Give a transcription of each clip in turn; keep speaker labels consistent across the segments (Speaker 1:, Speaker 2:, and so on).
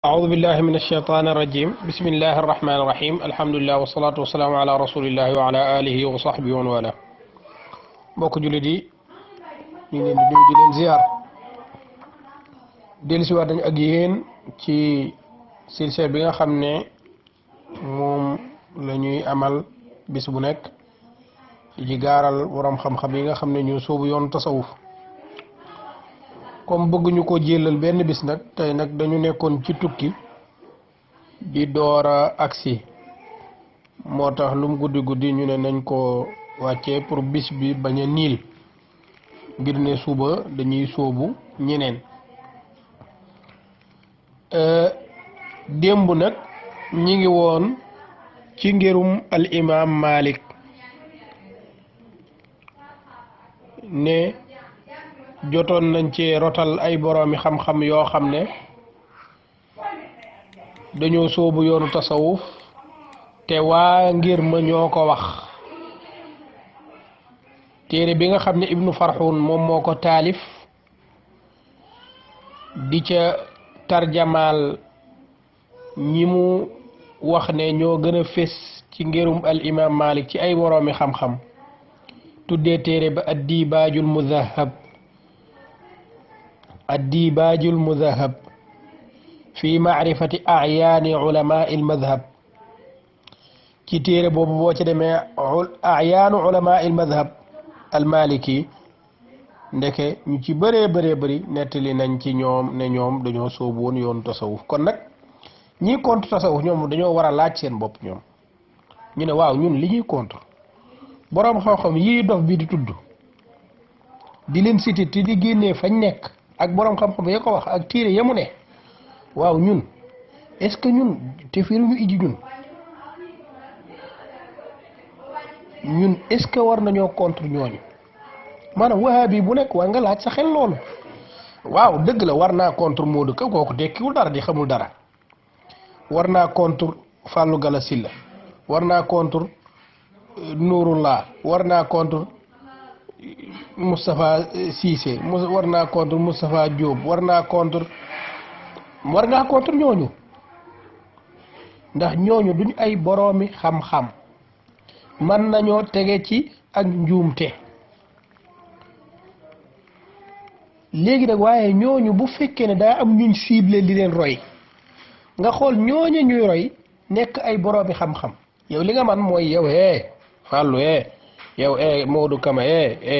Speaker 1: أعوذ بالله من الشيطان الرجيم بسم الله الرحمن الرحيم الحمد لله والصلاة والسلام على رسول الله وعلى آله وصحبه ومن والاه mbokk jullit yi ñu ngi leen di nuyu di leen ziar dellusiwaat nañ ak yéen ci silsile bi nga xam ne moom la ñuy amal bis bu nekk ci gaaral borom xam-xam yi nga xam ne ñu soobu yoon tasawuf comme bëgguñu ko jëlal benn bis nag tey nag dañu nekkoon ci tukki di doora aksi moo tax lum guddi guddi ñu ne nañ ko wàccee pour bis bi bañ a niil ngir ne suba dañuy sóobu ñeneen démb nag ñi ngi woon ci ngirum al imam Malik ne jotoon nañ ci rotal ay boroomi xam-xam yoo xam ne dañoo sóobu yoonu tasawuf te waa ngir ma ñoo ko wax téere bi nga xam ne ibnu farxun moom moo ko taalif di ca tarjamaal ñi mu wax ne ñoo gën a fés ci ngirum al imam Malik ci ay boroomi xam-xam tuddee téere ba addibaajul muzahab الديباج المذهب في معرفة أعيان علماء المذهب كتير بوبو بوتي دمي أعيان علماء المذهب المالكي ndeke ñu ci bëree bëri nettali nañ ci ñoom ne ñoom dañoo sóobu woon yoonu tasawuf kon nag ñi contre tasawuf ñoom dañoo war a laaj seen bopp ñoom ñu ne waaw ñun li ñuy contre boroom xam-xam yii dof bi di tudd di leen cité te di génnee fañ nekk ak borom xam-xam ya ko wax ak téere yamu ne waaw ñun est ce que ñun te firuñu iji ñun est ce que war nañoo contre ñooñu maanaam wahabi bu nekk war nga laaj sa xel loolu waaw dëgg la war naa contre Modou Ka kooku dekkiwul dara di xamul dara war naa contre Fallou Gala Silla war naa contre Nourullah war naa contre Moustapha Cissé war naa contre Moustapha Diop war ngaa contre ñooñu ndax ñooñu duñ ay boroomi xam-xam man nañoo tege ci ak njuumte léegi nag waaye ñooñu bu fekkee ne daa am ñuñ ciblé li leen roy nga xool ñooñu ñuy roy nekk ay boroomi xam-xam yow li nga man mooy yow Fallou yow Modou Kama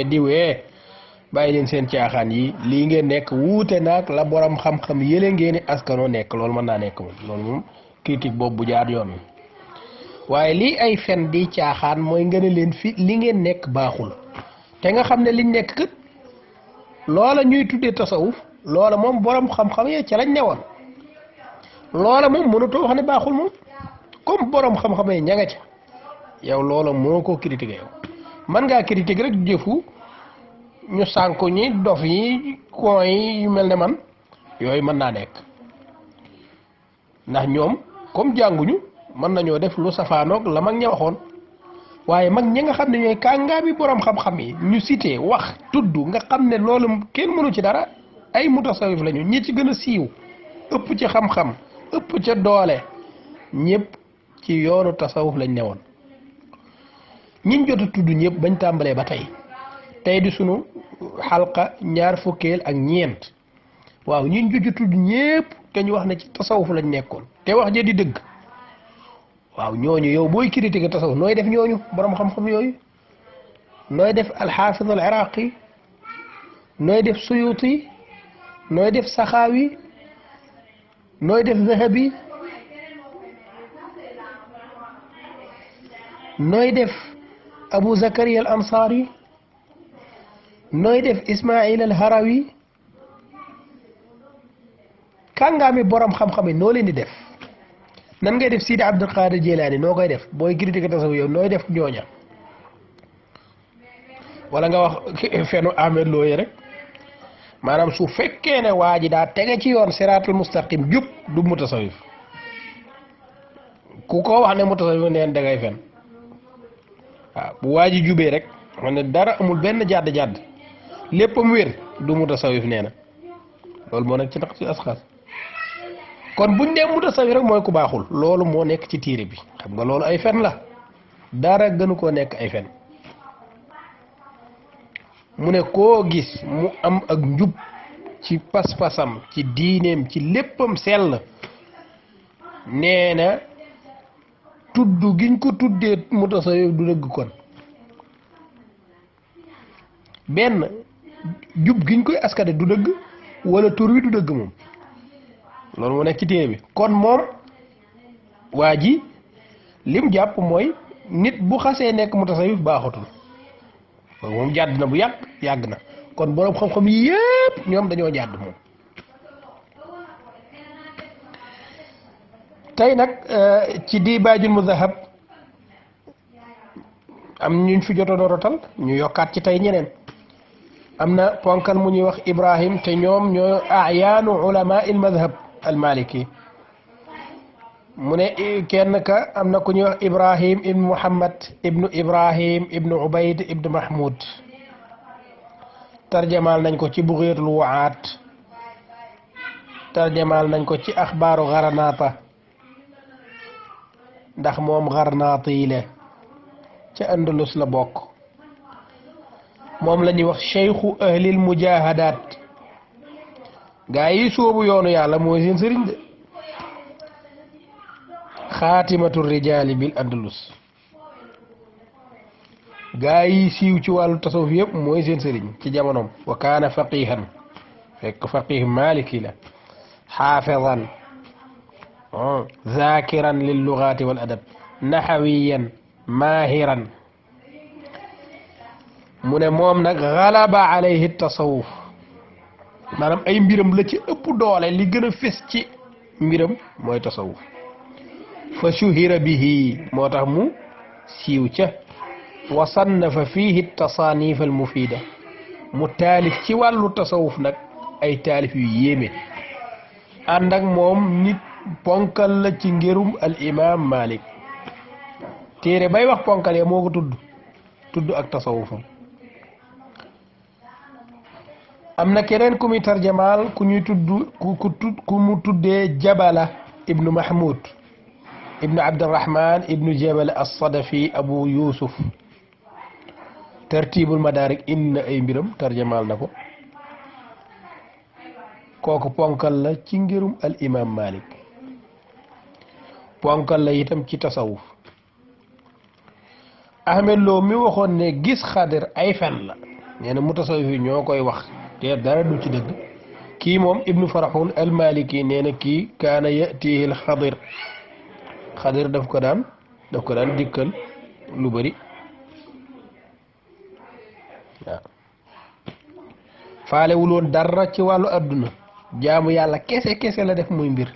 Speaker 1: diw bàyyi leen seen caaxaan yi lii ngeen nekk wuute naag la borom xam-xam yële ngeen askanoo nekk loolu mën naa nekk moom loolu moom critique boobu bu jaar yoon waaye lii ay fen di caaxaan mooy nga ne leen fi li ngeen nekk baaxul te nga xam ne liñ nekk kët loola ñuy tuddee tasawuf loola moom borom xam-xam yee ca lañ newoon loola moom mënatoo wax ne baaxul moom comme borom xam-xam yi ña nga ca yow loola moo ko critiqué yow man ngaa critiquer rek jëfu ñu sànku ñi dof yi kon yi yu mel ne man yooyu mën naa nekk ndax ñoom comme jànguñu mën nañoo def lu safaanoog la mag ña waxoon waaye mag ñi nga xam ne ñooy kàngaami borom xam-xam yi ñu cité wax tudd nga xam ne loolu kenn mënu ci dara ay mutasawif lañu ñi ci gën a siiw ëpp ci xam-xam ëpp ca doole ñëpp ci yoonu tasawuf lañ newoon ñiñ jot a tudd ñëpp bañ tàmbalee ba tey di sunu xalqa ñaar fukkeel ak ñeent waaw ñiñ jot a tudd ñëpp te ñu wax ne ci tasawuf lañ nekkoon te wax ja di dëgg waaw ñooñu yow booy critiquer tasawuf nooy def ñooñu borom xam-xam yooyu nooy def alxaafid al iraqi nooy def suyuti nooy def saxaawi nooy def zahabi nooy def Abu Zakaria al Ansari nooy def Ismail al Harawi kàngaami borom xam-xam yi noo leen di def nan ngay def Sidi Abdul Qadir Jilani noo koy def booy critique tasawuf yow nooy def ñooña wala nga wax fenu Ahmed Looye rek maanaam su fekkee ne waa ji daa tege ci yoon siraatul mustaqim jub du mutasawif ku ko wax ne mutasawif neen da ngay fen waaw bu waa ji jubee rek xam ne dara amul benn jàdd léppam wér du mutasawif nee na loolu moo nekk ci naqsi asxaas kon buñ nee mutasawif rek mooy ku baaxul loolu moo nekk ci téere bi xam nga loolu ay fen la dara gënu koo nekk ay fen mu ne koo gis mu am ak njub ci pas-pasam ci diineem ci léppam sell nee na tudd giñ ko tuddee mutasawif du dëgg kon benn jub giñ koy askade du dëgg wala tur wi du dëgg moom loolu moo nekk ci téere bi kon moom waa ji lim jàpp mooy nit bu xasee nekk mutasawif baaxatul moom jàdd na bu yàgg na kon boroom xam-xam yépp ñoom dañoo jàdd moom tey nag ci dibaajul muzahab am ñuñ fi jotoon rotal ñu yokkaat ci tey ñeneen am na ponkal mu ñuy wax Ibrahim te ñoom ñoo ayaanu ulama il madhab al maliki mu ne kenn ka am na ku ñuy wax Ibrahim ibnu Muhammad ibnu Ibrahim ibnu Ubayd ibnu Mahmoud tarjamaal nañ ko ci Bughiyatul Wu'aat tarjamaal nañ ko ci axbaaru Garnaata ndax moom Garnaata yi le ca Andalus la bokk moom la ñuy wax cheikhu ahlil mujahadaat gaa yi soobu yoonu yàlla mooy seen sëriñ de xaatimatu rijaali bil Andalus gaa yi siiw ci wàllu tasawuf yëpp mooy seen sëriñ ci jamonoom wa kaana faqihan fekk faqih maliki la xaafidan zakiran lil lugaati wal adab naxawiyan maahiran mu ne moom nag galaba alayhi tasawuf maanaam ay mbiram la ci ëpp doole li gën a fes ci mbiram mooy tasawuf fa shuhira bihi moo tax mu siiw ca wa sannafa fihi tasaanif al mufida mu taalif ci wàllu tasawuf nag ay taalif yu yéeme ànd ak moom nit ponkal la ci ngirum al imam Malik téere bay wax ponkal ya moo ko tudd ak tasawufam am na keneen ku muy tarjamaal ku ñuy ku mu tuddee Jabala ibnu Mahmoud ibnu Abdurrahman ibnu Jabal as-Sadafi Abu Yusuf tartibul madarik indi na ay mbiram tarjamaal na ko kooku ponkal la ci ngirum al imam Malik ponkal la itam ci tasawuf Ahmed Lo mi waxoon ne gis xadir ay fen la nee na mutasawif yi ñoo koy wax te dara du ci dëgg kii moom ibnu Farahun al Maliki nee na kii kaana yatihi al xadir daf ko daan dikkal lu bari waaw faalewuloon dara ci wàllu adduna jaamu yàlla kese la def muy mbir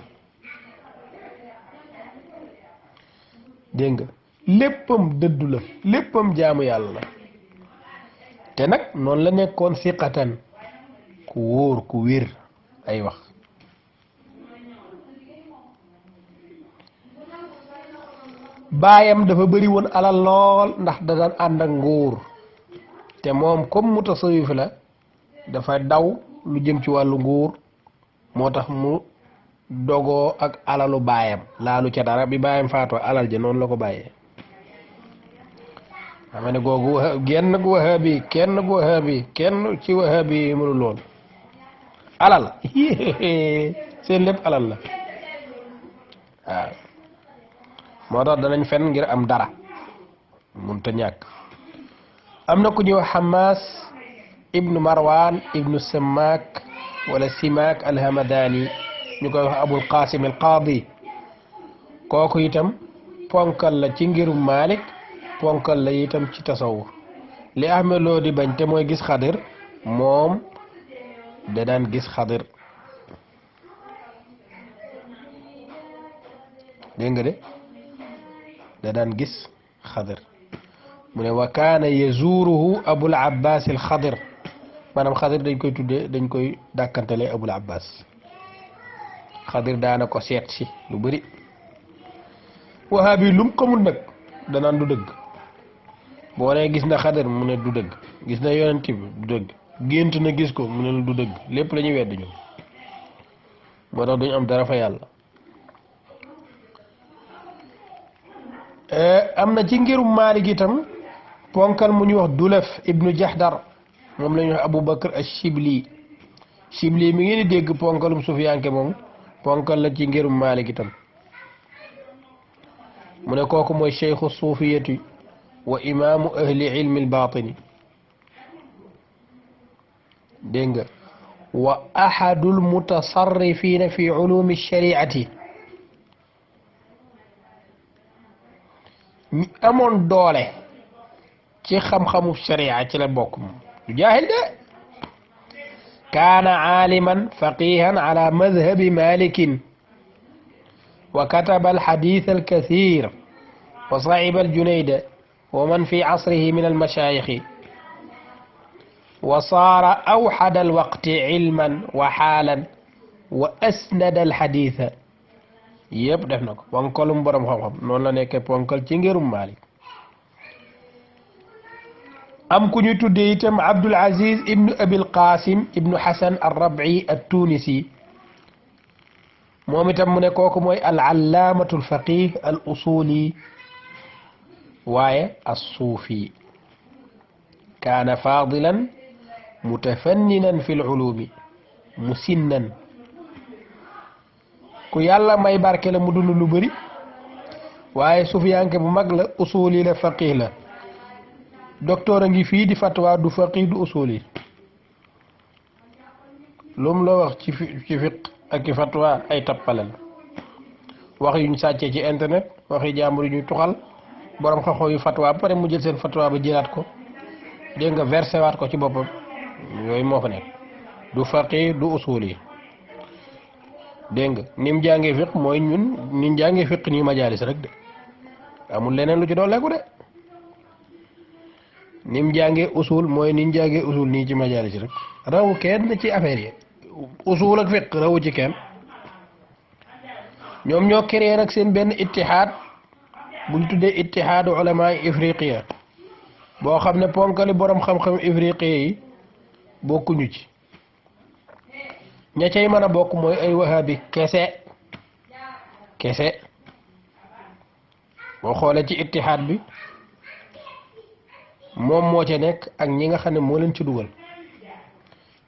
Speaker 1: dégg nga léppam dëddu la léppam jaamu yàlla la te nag noonu la nekkoon siqatan ku wóor ku wér ay wax baayam dafa bëri woon alal lool ndax da daan ànd ak nguur te moom comme mutasawif la dafa daw lu jëm ci wàllu nguur moo tax mu dogoo ak alalu baayam laalu ca dara bi baayam faatoo alal ja noonu la ko bàyyee xam ne googu genn gu wahabi kenn ci wahabi yi mënu lool alal seen lépp alal la waaw moo tax danañ fen ngir am dara munta ñàkk am na ku ñuy wax Hamas ibnu Marwan ibnu Simak wala Simak alhamadani ñu koy wax Abul Qasim al Qadi kooku itam ponkal la ci ngirum Malik ponkal la itam ci tasawuf li Ahmed Lo di bañ te mooy gis xadir moom da daan gis xadir dégg nga de da daan gis xadir mu ne wa kaana yazuruhu Abul Abbas al Xadir maanaam xadir dañ koy tuddee dañ koy dàkkantale Abul Abbas xadir daana ko seet si lu bëri wahabi lum xamul nag danaan du dëgg boo nee gis na xadir mu ne du dëgg gis na yonent bi du dëgg gént na gis ko mu ne du dëgg lépp la ñuy wedd ñoom moo tax duñu am dara fa yàlla am na ci ngirum Maalik itam ponkal mu ñu wax Dulaf ibnu Jahdar moom la ñuy wax Abu Bakr Ashibli Shibli mi ngi dégg ponkalum Sufyaanke moom ponkal la ci ngirum Maalik itam mu ne kooku mooy cheikhu suufiyati wa imaamu ahli ilmi albaatini dégg nga wa ahadul mutasarrifina fi ulumi shariati ñi amoon doole ci xam-xamu sharia ci la bokk moom du jaahil de kaana aaliman faqihan ala madhabi malikin wa kataba alxadith alkathir wa sahiba aljunayda wa man fi asrihi min almashayikhi wa saara awxada alwaqti ilman wa xaalan wa asnada alxaditha yëpp def na ko ponkalum borom xam-xam noonu la nekkee ponkal ci ngirum Maalik am ku ñu tuddee itam Abdul Aziz ibnu Abil Qasim ibnu Hasan ar-Rab'i at-Tunisi moom itam mu ne kooku mooy al-allaamatu al-faqih al-usuli waaye as-suufi kaana faadilan mutafanninan fi al-ulumi musinnan ku yàlla may barke la mu dund lu bëri waaye sufiyanke bu mag la usuli la faqih la docteur a ngi fii di fatwa du faqih du usuli lum la wax ci fiq ak ci fatwa ay tappale la wax yuñ sàccee ci internet waxi jàmbur yu ñuy tuxal borom xam-xam yu fatwa ba pare mu jël seen fatwa ba jëlaat ko dégg nga versé waat ko ci boppam yooyu moo fa nekk du faqih du usuli dégg nga ni mu jàngee fiq mooy ñun ni jàngee fiq nii majaalis rek de amul leneen lu ci dooleeku de ni mu jàngee usul mooy ni ñu jàngee usul nii ci majaalis rek rawu kenn ci affaire yi usul ak fiq rawu ci kenn ñoom ñoo créé nag seen benn ittihaad buñ tuddee ittihaadu ulama ifriqiya boo xam ne ponkali borom xam-xam ifriqiya yi bokkuñu ci ña cay mën a bokk mooy ay wahabi kese boo xoolee ci ittihaad bi moom moo ca nekk ak ñi nga xam ne moo leen ci dugal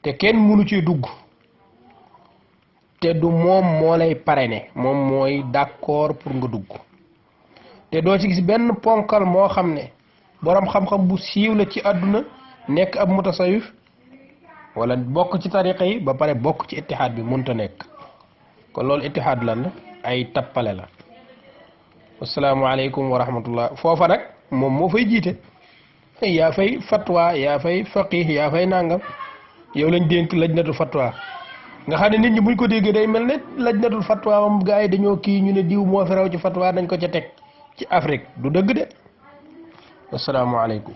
Speaker 1: te kenn mënu ci dugg te du moom moo lay parrainé moom mooy d'accord pour nga dugg te doo ci gis benn ponkal moo xam ne boroom xam-xam bu siiw la ci àdduna nekk ab mutasawif wala bokk ci tariqa yi ba pare bokk ci ittihaad bi mënta nekk kon loolu ittihaad lan la ay tappale la asalaamaaleykum wa rahmatullah foofa nag moom moo fay jiite yaa fay fatwa yaa fay faqih yaa fay nangam yow lañ dénk lajnatul fatwa nga xam ne nit ñi buñ ko déggee day mel ne lajnatul fatwa moom gars yi dañoo kii ñu ne diw moo fi raw ci fatwa dañ ko ca teg ci Afrique du dëgg de asalaamaaleykum